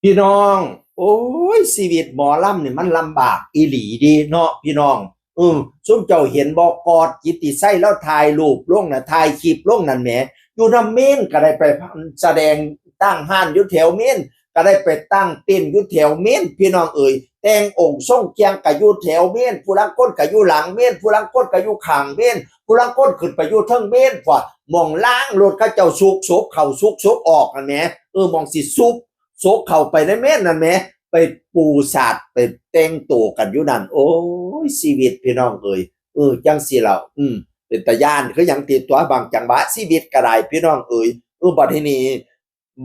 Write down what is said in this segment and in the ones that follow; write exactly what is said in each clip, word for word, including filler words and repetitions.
พี่น้อง โอ้ย ชีวิตหมอลำนี่มันลำบากอีหลีเด้เนาะพี่น้อง อืม ซุมเจ้าเห็นบ่ กอดกิตติไชยแล้วถ่ายรูปลงน่ะ ถ่ายคลิปลงนั่นแหม อยู่นำเมนก็ได้ไปแสดง ตั้งฮ้านอยู่แถวเมน ก็ได้ไปตั้งเต็นท์อยู่แถวเมน พี่น้องเอ๋ย แต่งองค์ทรงเครื่องก็อยู่แถวเมน ผู้ลางคนก็อยู่หลังเมน ผู้ลางคนก็อยู่ข้างเมน ผู้ลางคนขึ้นไปอยู่เทิงเมน พวกหม่องล้างรถเขาเจ้าซุกศพเข้าซุกศพออกนั่นแหม เออ หม่องสิซุก ศพเข้าไปในเมนนั่นแหม ไปปูสาด ไปแต่งตัวกันอยู่นั่น โอ้ย ชีวิตพี่น้องเอ๋ย เออ จั่งซี้ล่ะ อืม เป็นตาย้านคือหยังติ ตัวบางจังหวะ ชีวิตก็ได้พี่น้องเอ๋ย เออ บัดทีนี้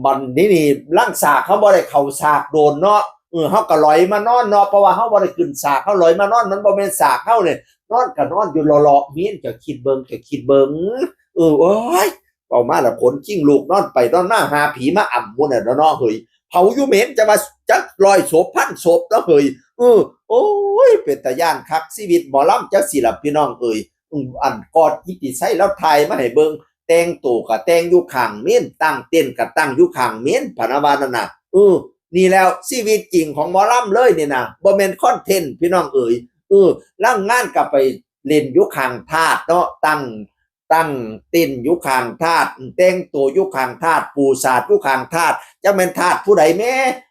บัดทีนี้ หลังสากเฮาบ่ได้เข้าสากโดนเนาะ เออ เฮาก็ลอยมานอนเนาะ เพราะว่าเฮาบ่ได้ขึ้นสาก เฮาลอยมานอน มันบ่แม่นสากเฮาเนี่ย นอนก็นอนอยู่เลาะๆ เมน ก็คิดเบิ่ง ก็คิดเบิ่ง เออ โอ้ย เว้ามาแล้วขนคิงลุก นอนไปนอนมา หาผีมาอำหมู่นั่นเนาะ เฮ้ย เผาอยู่เมน จะว่าจักร้อยศพ พันศพเนาะ เฮ้ย เออ โอ้ย เป็นตาย้านคัก ชีวิตหมอลำจั่งซี้ล่ะพี่น้องเอ๋ย อืม อันกอดกิตติไชยแล้วถ่ายมาให้เบิ่ง แต่งตัวก็แต่งอยู่ข้างเมน ตั้งเต็นท์ก็ตั้งอยู่ข้างเมน พะนะว่านั่นน่ะ เออ นี่แล้วชีวิตจริงของหมอลำเลยนี่นะ บ่แม่นคอนเทนต์พี่น้องเอ๋ย เออ ลางงานก็ไปเล่นอยู่ข้างธาตุเนาะ ตั้ง ตั้งเต็นท์อยู่ข้างธาตุ แต่งตัวอยู่ข้างธาตุ ปูสาดอยู่ข้างธาตุ จักแม่นธาตุผู้ใดแหม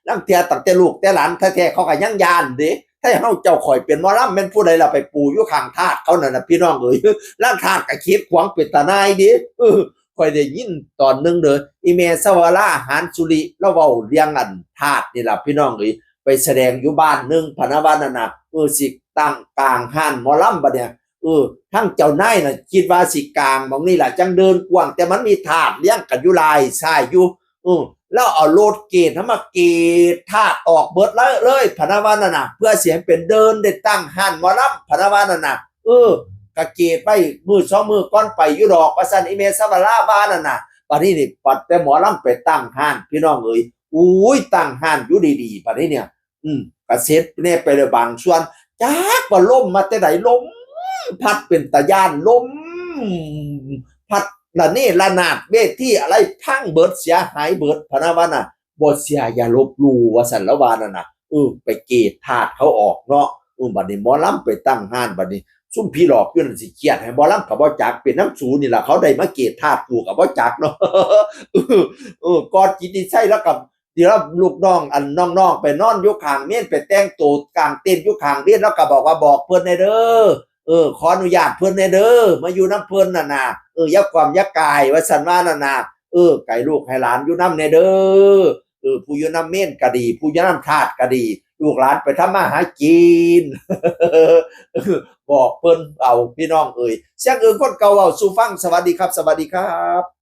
ลางเทื่อตั้งแต่ลูกแต่หลานแท้ๆ เขาก็ยังย้านเด้ ถ้าเฮาเจ้าข่อยเป็นหมอลำ แม่นผู้ใดล่ะไปปูอยู่ข้างธาตุเขานั่นน่ะพี่น้องเอ๋ย ลางธาตุก็ขีดขวางเป็นตาหน่ายเด้ เออ ข่อยได้ยินตอนหนึ่งเด้อ อีแม่สวรา หานสุริ ลาวเว้าเรื่องอันธาตุนี่ล่ะพี่น้องเอ๋ย ไปแสดงอยู่บ้านหนึ่ง พะนะว่านั่นน่ะ เออ สิตั้งกลางฮ้านหมอลำบัดเนี่ย เออ ทั้งเจ้านายน่ะคิดว่าสิกลางหม่องนี่ล่ะ จั่งเดินกว้าง แต่มันมีธาตุเรียงกันอยู่หลายสายอยู่ เออ แล้วเอารถเก๋งมาเก๋งธาตุออกเบิดเลย เลย พะนะว่านั่นน่ะ เพื่อสิให้เป็นเดินได้ตั้งฮ้านหมอลำ พะนะว่านั่นน่ะ เออ ก็เก๋งไปมื้อสองมื้อก่อนไปอยู่ดอก ว่าซั่น อีแม่สวราว่านั่นน่ะ บัดนี้นี่ ปัดแต่หมอลำไปตั้งฮ้าน พี่น้องเอ๋ย อุ้ย ตั้งฮ้านอยู่ดีๆ บัดนี้เนี่ย อืม ก็เสร็จแหน่ไปแล้วบางส่วน จักว่าลมมาแต่ใด ลมพัดเป็นตาย้าน ลมพัดระเนระนาด เวทีอะไรพังเบิด เสียหายเบิด พะนะว่าน่ะ บ่เชื่ออย่าลบหลู่ ว่าซั่น ลาวว่านั่นน่ะ เออ ไปเก๋งธาตุเขาออกเนาะ เออ บัดนี้หมอลำไปตั้งฮ้าน บัดนี้ซุมผีหลอกอยู่นั่นสิเครียดให้หมอลำก็บ่จัก เป็นนำสูนี่ล่ะ เขาได้มาเก๋งธาตุกูก็บ่จักเนาะ เออ เออ กอดกิตติไชยแล้วก็ เดี๋ยวลูกน้อง อันน้องๆ ไปนอนอยู่ข้างเมน ไปแต่งตัวกางเต็นท์อยู่ข้างเมน แล้วก็บอกว่า "บอกเพิ่นแหน่เด้อ เออ ขออนุญาตเพิ่นแหน่เด้อ มาอยู่นำเพิ่นน่ะนะ เออ อย่ากวมอย่ากาย" ว่าซั่นว่านั่นน่ะ เออ "ไก่ลูกให้หลานอยู่นำแหน่เด้อ เออ ผู้อยู่นำเมนก็ดี ผู้อยู่นำธาตุก็ดี ลูกหลานไปทำมาหากิน" บอกเพิ่นเอา พี่น้องเอ๋ย เสียงเอิงคนเก่าเว้าสู่ฟัง สวัสดีครับ สวัสดีครับ